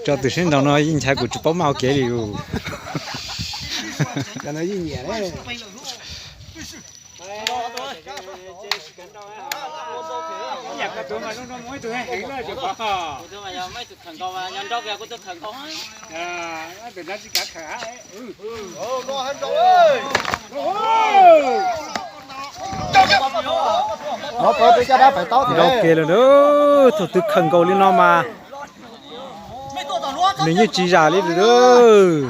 Tso tus sib ntaus no yeej nchaiv kuv tsis paub maj ua kev li lus. Nrau ke lawm, thaum twg khaws nkaus li no mas nws yeej tsis zam li lawm.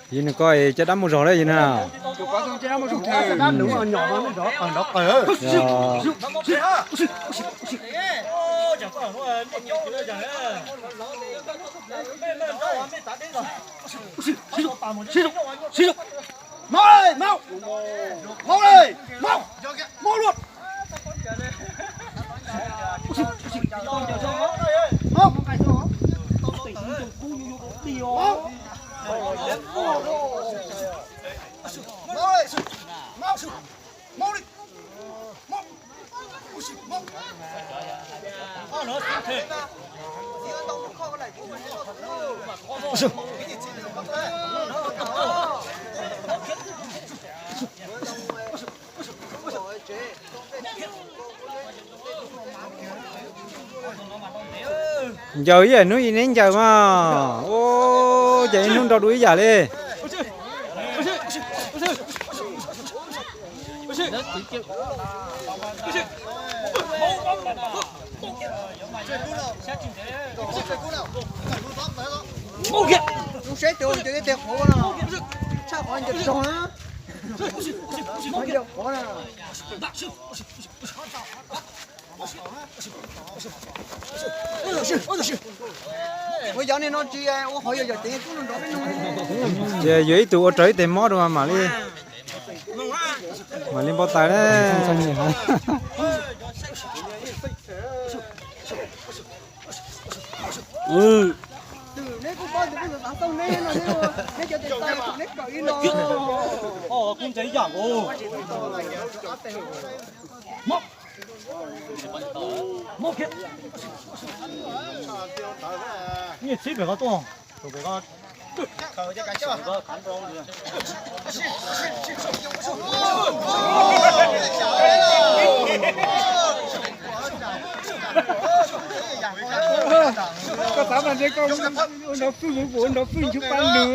Yim nws ko caj dab muaj zog lawm yim na. Ncaws ib yam hnub ib neb ncaws mas, ua cas ib hnub nrau dua ib yam li. Lub seb tus ua ncaws tej tes qhuav na, tshaj qhov ncaws tog na. Qhov ncaws qhuav na. Ua yog niag no tsis ua qhov yog yog cev kub nrov peb no. Ces yuav ib tug ua raws ib teg mob rau mam li, mam li npau taws na. Neb kuj paub tias kuv xav xav xauj neb no, neb cov tes taw neb kawm li no. Kuv ntse ib yam nkaus. Nyiaj txhib pem qhov tuaj, pem qhov. Koj xav mas ntshe koj ua nrov fwj, mus ua nrov fwj nchuav pab lwm.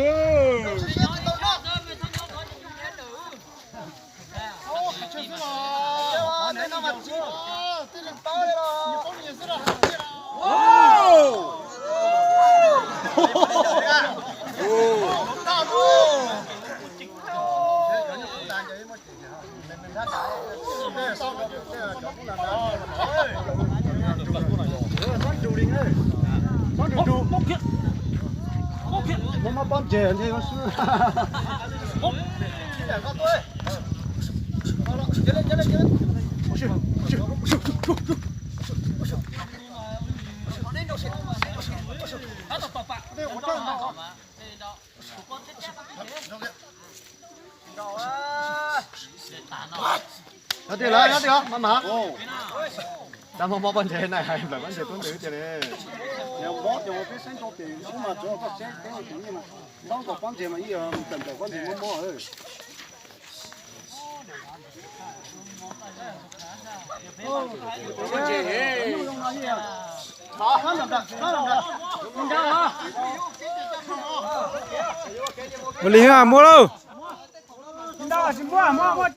Nyob twg lawm, nyob twg os, maj mam. Tab mob mob pob ntseg na, hais nplawm pob ntseg tub ntws tiag li. Mob ces ua peb saib rau pem ub mas tsuav koj saib peb tus nyiaj mas, ntaub nkaus pob ntseg mas ib yam nplawm nplawm pob ntseg mob mob. Ua li muaj lauj. Muaj, muaj, muaj